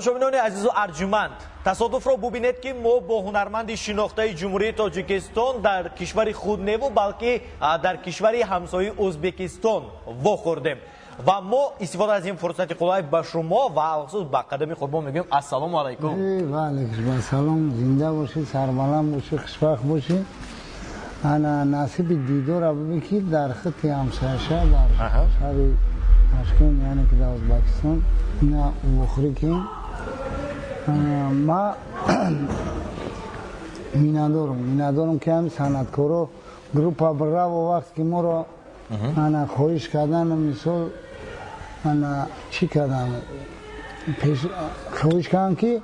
Тамошобинони азизу арҷуманд, тасодуфро бубинед, ки мо бо ҳунарманди шинохтаи Ҷумҳурии Тоҷикистон дар кишвари худ неву, балки дар кишвари ҳамсояи Ӯзбекистон вохӯрдем. Ва мо истифода аз ин фурсати қулай ба шумо ва алхусус ба Қадами Қурбон мегӯем: ассалому алайкум. Ва алайкум ассалом. Зинда бошӣ, сарбаланд бошӣ, хушбахт бошӣ. Ана насиби дидора бибин, ки дар хити ҳамсояша, дар шаҳри Ташкент, яъне ки дар Ӯзбекистон ина вохӯрӣ ки ма миннатдорам, миннатдорам, ки ҳами санъаткоро, группа Браво, вақте ки моро ана хоҳиш кардан, мисол, ана чӣ кардан, хоҳиш кардам, ки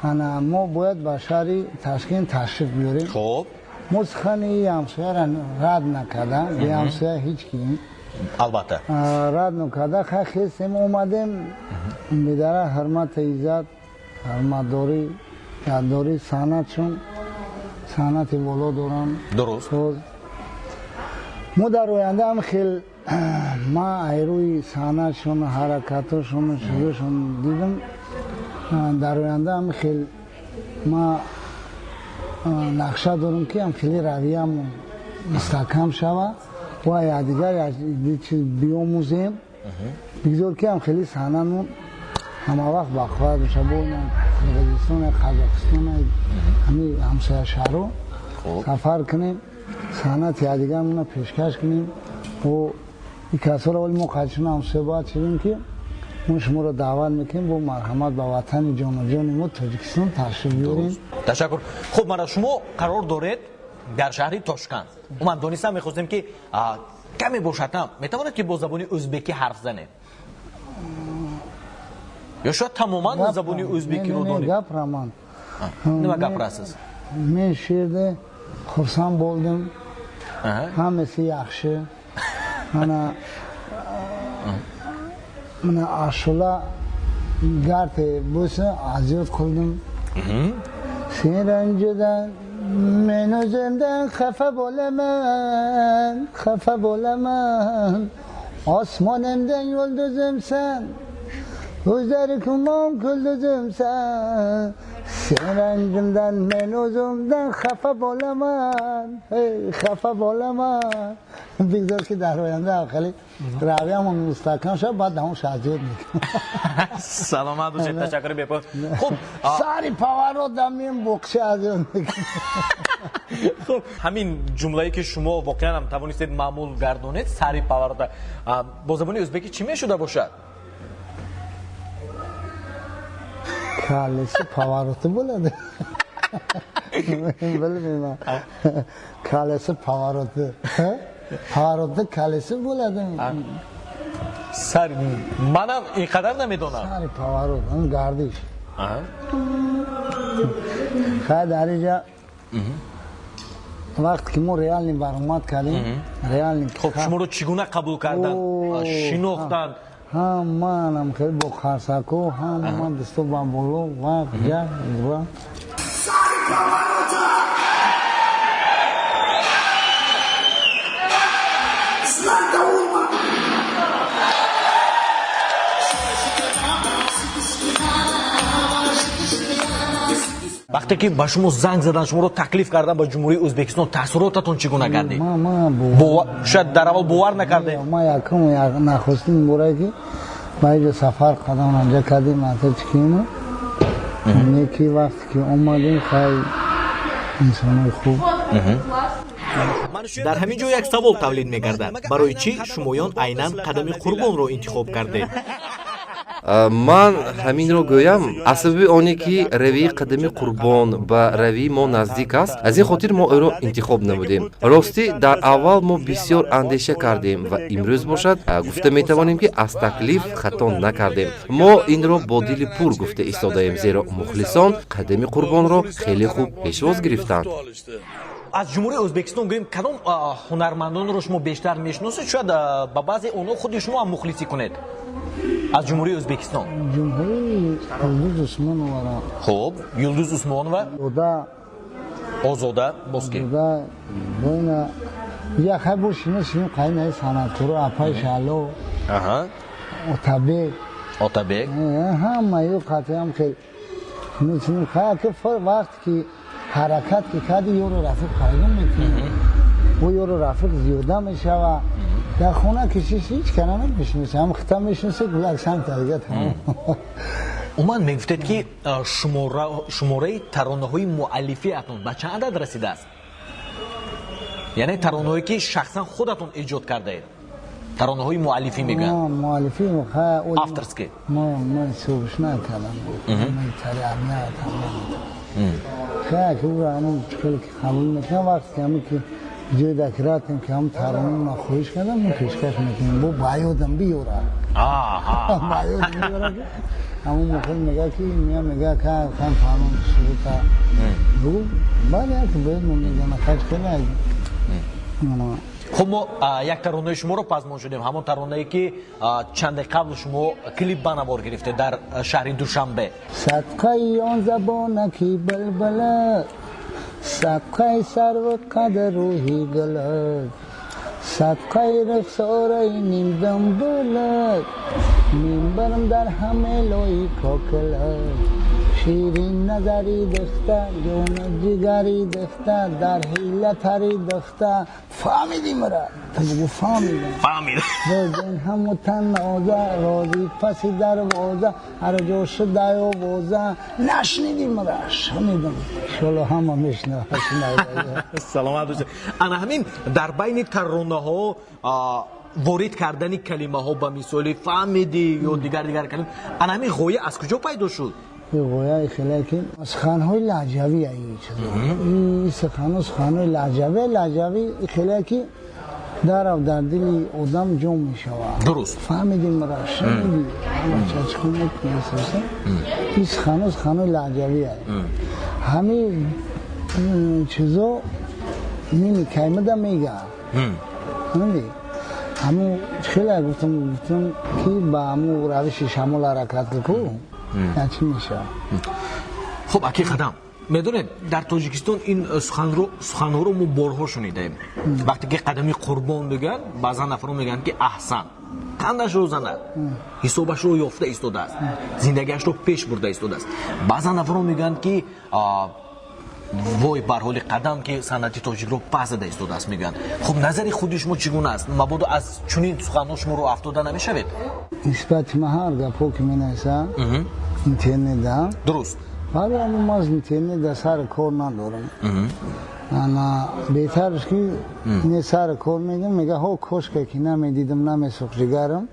ана мо бояд ба шаҳри Ташкент ташриф биёрем. Мо сухани ҳамсояра рад накарда, беҳамсоя ҳеҷ ки Албатта. Рад накарда, хай хестем, омадем. Бедара ҳурмату иззат, ҳурматдорӣ, яддорӣ, санъатшон санъати боло доранд. Мо дар оянда ҳам хел ма айрӯи санъатшон, ҳаракатошон, чизошон дидам, дар оянда ҳам хел ма нақша дорам, ки ҳам хеле равиямон мустаҳкам шава ва якдигар чиз биомӯзем. Бигзор, ки ҳам хеле санъатмон ҳамавақт бақувват боша. Бо Қирғизистон, Қазоқистон, ҳами ҳамсоя шаҳрҳо сафар кунем, санъати якдигармона пешкаш кунем. Ин касоро вале мо қадшон ҳамсоя шудем, ки мо шуморо даъват мекунем, бо марҳамат ба ватани ҷоноҷони мо Тоҷикистон ташриф биёрем. Ташаккур. Хуб, мана шумо қарор доред дар шаҳри Тошканд. Ман донистам мехостем, ки каме бошад ҳам метавонед, ки бо забони ӯзбекӣ ҳарф занед ё шояд тамоман забони ӯзбекиро донед. Gapiraman. Nima gapirasiz? Men shu yerda xursand bo'ldim. Hammasi yaxshi. Mana mana ashula garti bo'lsa, aziyat qildim. Sen ranjidan men o'zimdan xafa bo'laman, xafa bo'laman. Osmonimdan yulduzimsan, o'zlari kumon kulduzimsan. Sen ranjimdan men o'zimdan xafa bo'laman, hey, xafa bo'laman. Бигзор, ки дар оянда хеле равиямон мустаҳкам шавад, баъд ҳамон азият мекунам. Саломат бошед, ташаккури бепоён. Хуб. Сари поворот да мен боқши азият мекунам. Хуб, ҳамин ҷумлае, ки шумо воқеан ҳам тавонистед маъмул гардонед, сари поворот а, бо забони ӯзбекӣ чӣ мешуда бошад? Колесо поворота bo'ladi, bilmayman. Колесо повороты, поворот ni колесо bo'ladi. Сар манам ин қадар намедонам. Сари поворот он гардиш. Хай, дар инҷа вақте ки мо реальный баромад кардем, реальный. Хуб, шуморо чӣ гуна қабул карданд, шинохтанд? Ҳамаанам хеле бо қарсако, ҳама дасто ба боло, вақт ҷа ва Сари поворота! Знак Даурма! Вақте ки ба шумо занг задан, шуморо таклиф кардан ба Ҷумҳурии Ӯзбекистон, таассуротатон чӣ гуна гардид? Шояд дар аввал бовар накардед. Ма якум, нахустин борае, ки ба инҷо сафар қадам ранҷа кардем, атачкину неки, вақте ки омадем, хай, инсонои хуб. Дар ҳамин ҷо як савол тавлид мегардад: барои чӣ шумоён айнан Қадами Қурбонро интихоб кардед? Ман ҳаминро гӯям: аз сабаби оне ки равии Қадами Қурбон ба равии мо наздик аст, аз ин хотир мо ӯро интихоб намудем. Ростӣ, дар аввал мо бисёр андеша кардем ва имрӯз бошад, гуфта метавонем, ки аз таклиф хато накардем. Мо инро бо дили пур гуфта истодаем, зеро мухлисон Қадами Қурбонро хеле хуб пешвоз гирифтанд. Аз Ҷумҳурии Ӯзбекистон гӯем, кадом ҳунармандонро шумо бештар мешиносед? Шояд ба баъзе онҳо худи шумо ҳам мухлисӣ кунед аз Ҷумҳурии Ӯзбекистон. Ҷумҳурии Юлдуз Усмоновара. Хуб, Юлдуз Усмонова. Ода. Озода, боз ки? Ода боина я, хай, бо шиносим, қайнаи санъаткоро, апай Шало, Отабек. Отабек. Ҳамаи қатъиам хел метунем. Ки вақт ки ҳаракат ки кардӣ, ёру рафиқ пайдо мекунӣ, бо ёру рафиқ зиёда мешава. Дар хона кишиш ҳеҷ кана намешиноси, ҳам хита мешиноси, як самта дига, тамом. Умуман, мегуфтед, ки шумораи таронаҳои муаллифиатон ба чанд адад расидааст? Яъне таронаҳое, ки шахсан худатон эҷод кардаед, таронаҳои муаллифӣ мегӯянд. Муаллифӣ. Авторский. Мо ҳисобш накардам, ки ҳамун хеле ки қабул мекунам, вақте ки ҳамин ки ҷои дакратем, ки ҳам таронамона хоҳиш кардам, мо пешкаш мекунем, бо ба ёдам биёра, ба ёдам биёра, ки ҳамун мохил мега, ки мия мега, кан фалон сурута бугу, баъд як бояд мо мегана хач хеле. Хуб, мо як таронаи шуморо пазмон шудем, ҳамон таронае, ки чанде қабл шумо клип ба навор гирифтед дар шаҳри Душанбе. Садқаи он забонаки балбала, садқаи сарву қадр рӯҳи гулак, садқаи рухсораи нимдамбулак, мебарам дар ҳаме лои кокилак. Ширин назари духта, ҷону ҷигари духта, дар ҳила тари духта, фаҳмидӣ мара? Ту бугу фаҳмидам. Фаҳмидам. Бозин ҳаму таноза, рози паси дарвоза, ҳар ҷо шудай овоза. Нашнидӣ мара? Шунидам. Иншолло, ҳама мешунавад. Саломат бошед. Ана ҳамин дар байни таронаҳо ворид кардани калимаҳо, ба мисоли фаҳмидӣ ё дигар дигар калима, ана ҳамин ғоя аз куҷо пайдо шуд? Ғояи хеле ки суханҳои лаҳҷавӣ, ин суханҳо суханҳои лаҳҷавӣ, лаҳҷавӣ хеле ки дарав дар дили одам ҷо мешавад. Фаҳмидӣ мара? Шунидӣ? Ин суханҳо суханҳои лаҳҷавӣ. Ҳамин чизо ними каймада мега. Ҳамун хеле гуфтам, гуфтам, ки ба ҳамун равиши шамол ҳаракат ку, чӣ мешавад. Хуб, аки Қадам, медонед, дар Тоҷикистон ин суханҳоро мо борҳо шунидаем. Вақте ки Қадами Қурбон мегӯянд, баъзан нафарон мегӯянд, ки аҳсан, қандашро занад, ҳисобашро ёфта истодааст, зиндагиашро пеш бурда истодааст. Баъзан нафарон мегӯянд, ки вой бар ҳоли Қадам, ки санъати тоҷикро пас зада истодааст, мегӯянд. Хуб, назари худи шумо чӣ гуна аст? Мабодо аз чунин суханҳо шумо роҳ афтода намешавед? Нисбати ма ҳар гапҳо ки менависа интернетда. Вале ҳамун ман аз интернетда сари кор надорам. Ана беҳтарш ки не сари кор мегӯям, мега ҳо, кошка ки намедидам, намесӯхт ҷигарам.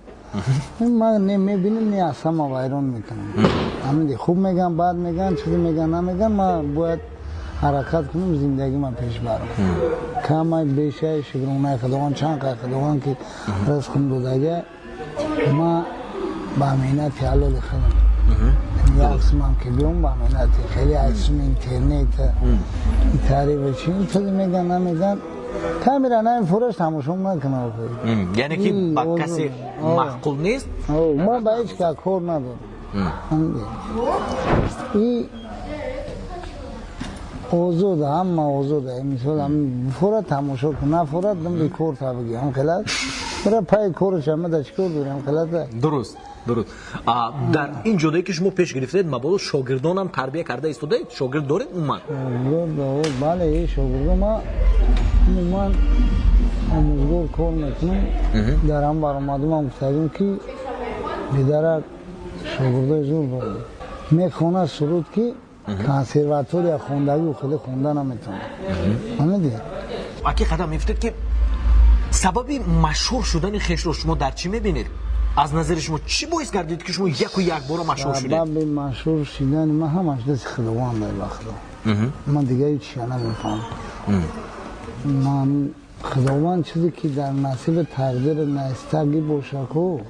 Ман не мебинам, не асама вайрон мекунам. Ҳамин хуб меган, бад меган, чизе меган, намеган, ман бояд ҳаракат кунам, зиндагима пеш барам. Камай бешай, шукронаи Худованд, чанд қай Худованд ки ризқм додага, ма ба меҳнати ҳалоли худам як қисмам ки биём, ба меҳнати хеле айсум интернет тариба чи чизе меган, намеган, камера наим фураш тамошо накунам. Яъне ки ба касе маъқул нест. Ман ба ҳеҷ ка кор надорам. И озода, ҳама озода. Мисол, фура тамошо кун, нафура дам бекор та бигӣ, ҳам хелат бира пай кораш, ама да чӣ кор дорӣ, ҳам хелата. Дуруст. Дар ин ҷодае, ки шумо пеш гирифтед, мабодо шогирдонам тарбия карда истодаед? Шогирд доред умуман? Шогирд, бале, шогирдо. Ма умуман омӯзгор кор мекунам. Дар ҳам баромадумам гуфтагим, ки бедарак шогирдои зур дорам. Мехонад суруд, ки консерватория хондагӣ хеле хонда наметавонад, фаҳмидӣ? Аки Қадам, мефтед, ки сабаби машҳур шудани хешро шумо дар чӣ мебинед? Аз назари шумо чӣ боис гардид, ки шумо яку якбора машҳур шудед? Сабаби машҳур шудани ман ҳамаш дасти Худованд, ба Худо. Ман дигар ҳеҷ чия намефаҳмам. Ман Худованд чизе ки дар насиби тақдири наистагӣ боша ку,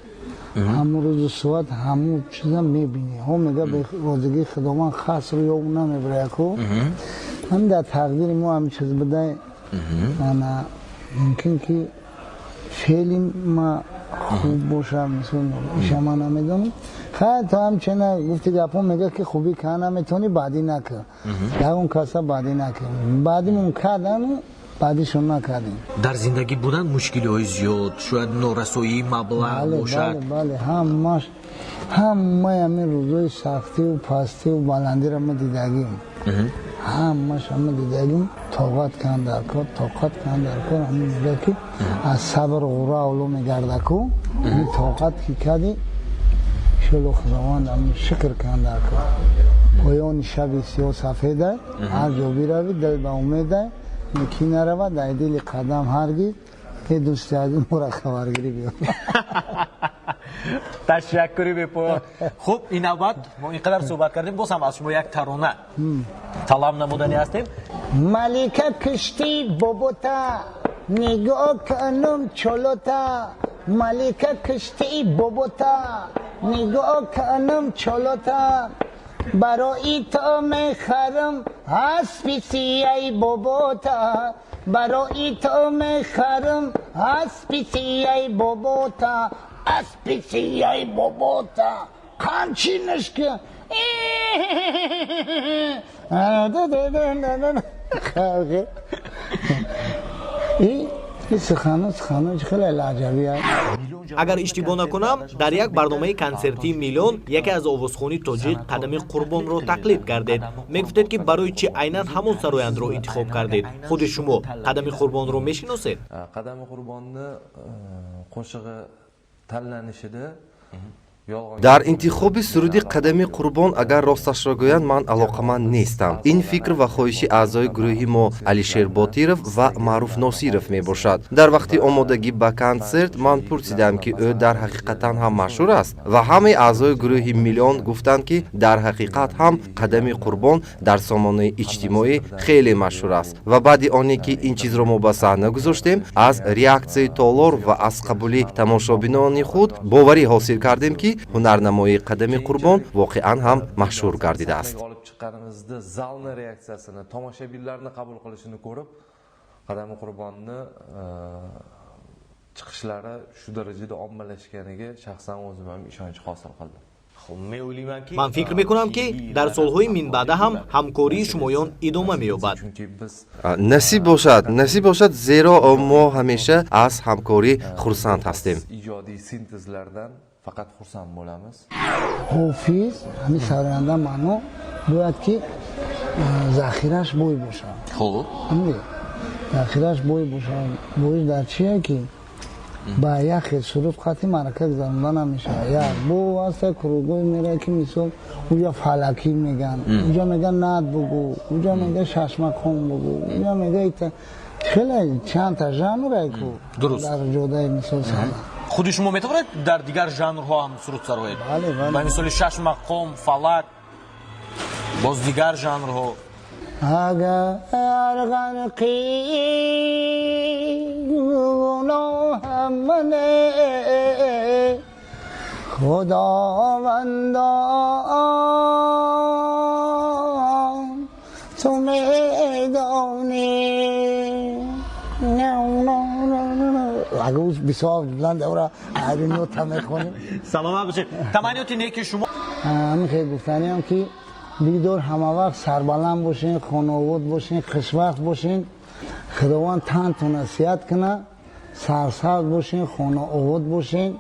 ҳамун рӯзу соат ҳамун чиза мебинӣ. Ҳо, мега, розигии Худованд хасру ё намебарая ку. Ҳамин дар тақдири мо ҳамин чиз будай. Ана мумкин ки феъли ма хуб боша, мисол, иша ман намедонам. Хайр, то ҳамчена гуфти гапҳо, мега, ки хубӣ ка наметавонӣ, баъдӣ накар, ягон каса баъдӣ накар. Баъдимон кардану баъдишон накардем. Дар зиндагӣ будан мушкилиҳои зиёд, шояд норасоии маблағ бошад. Бале, ҳамаш. Ҳамаи ҳамин рӯзои сахтиву пастиву баландиро ма дидагим, ҳамаша ма дидагим. Тоқат кан дар кор, тоқат кан дар кор. Ҳамин мега, ки аз сабр ғура авло мегардаку. Ҳамин тоқат ки кардӣ, иншолло, Худованд ҳамин шукр кан дар кор. Поёни шаби сиёҳ сафедай, ҳар ҷо биравӣ, дил ба умедай, некӣ наравад дар дили қадам ҳаргиз. Е дӯсти азиз, мора хабаргирӣ биё. Ташаккури бепоён. Хуб, ин навбат мо ин қадар суҳбат кардем, боз ҳам аз шумо як тарона талаб намудани ҳастем. Малика, кишти бобота нигоҳ кунум чолота, малика, кишти бобота нигоҳ кунум чолота, барои то мехарам аспи сияи бобота, барои то мехарам аспи сияи бобота, аспи сияи бобота, қамчинашка. И сухано, сухано хеле лаҳҷавӣ. Агар иштибоҳ накунам, дар як барномаи консертии «Миллион» яке аз овозхони тоҷик Қадами Қурбонро тақлид кардед. Мегуфтед, ки барои чӣ айнан ҳамон сарояндро интихоб кардед? Худи шумо Қадами Қурбонро мешиносед? Qadami Qurbonni qo'shig'i tanlanishida yolg'on Дар интихоби суруди Қадами Қурбон, агар росташро гӯянд, ман алоқаманд нестам. Ин фикр ва хоҳиши аъзои гурӯҳи мо, Алишер Ботиров ва Маъруф Носиров мебошад. Дар вақти омодагӣ ба консерт ман пурсидам, ки ӯ дар ҳақиқатан ҳам машҳур аст, ва ҳамаи аъзои гурӯҳи «Миллион» гуфтанд, ки дар ҳақиқат ҳам Қадами Қурбон дар сомонаи иҷтимоӣ хеле машҳур аст. Ва баъди оне ки ин чизро мо ба саҳна гузоштем, аз реаксияи толор ва аз қабули тамошобинони худ боварӣ ҳосил кардем, ки ҳунарнамоии Қадами Қурбон воқеан ҳам машҳур гардидааст. Olib chiqqanimizda zalni reaksiyasini, tomoshabinlarni qabul qilishini ko'rib, Qadami Qurbonni chiqishlari shu darajada ommalashganiga shaxsan o'zim ham ishonch hosil qildim. Ман фикр мекунам, ки дар солҳои минбаъда ҳам ҳамкории шумоён идома меёбад. Chunki biz Насиб бошад, насиб бошад, зеро мо ҳамеша аз ҳамкорӣ хурсанд ҳастем. Ijodiy sintezlardan faqat xursand bo'lamiz. Ҳофиз, ҳамин сароянда маъно бояд ки захираш бой бошад. Хуб. Захираш бой бошад. Боиш дар чие, ки ба як хел суруд қатъи маърака гузаронда намешавад. Як бо аста кругой мера, ки мисол уҷа фалакӣ меган, уҷа меган над бугӯ, уҷа мега шашмақом бугӯ, уҷа мега ита хеле чандта жанре ку дар ҷодаи мисол сана. Худи шумо метавонед дар дигар жанрҳо ҳам суруд сароед? Бале, бале. Ба мисоли шаш мақом, фалак, боз дигар жанрҳо. Агар ғарқи гуноҳам мане, Худовандо, ту медонӣ. Агар бисёр баланд ора ари нота мехонем. Саломат бошед, таманниёти неки шумо. Ҳамин хел гуфтаниам, ки бигдор ҳама вақт сарбаланд бошен, хонаобод бошен, хушвақт бошен. Худованд тантона сиҳат куна, сарсабз бошен, хонаобод бошен.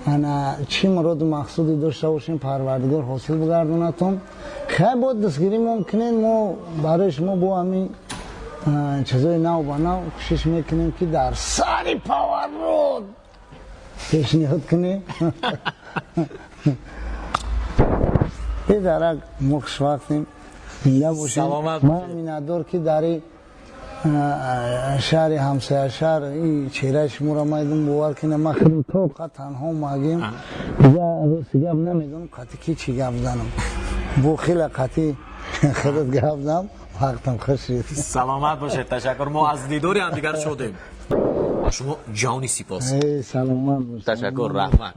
Ана чӣ муроду мақсуде дошта бошем, Парвардигор ҳосил бигардонатон. Хай, бо дастгирӣ мумкинен, мо барои шумо бо ҳамин чизои нав ба нав кӯшиш мекунем, ки дар сари поворот пешниҳод кунем. Бедарак, мо хушвақтем, зинда бошем. Ман миннатдор, ки дари шаҳри ҳамсояшаҳр и чеҳраи шуморо майдум. Бовар кунем, ман худам тоқа танҳо магем, рости гап намедонам, қати ки чӣ гап занам. Бо хеле қати худат гап зам, вақтам хуш шид. Саломат бошед, ташаккур, мо аз дидори ҳамдигар шодем. Шумо ҷони сипос. Саломат бош. Ташаккур, раҳмат.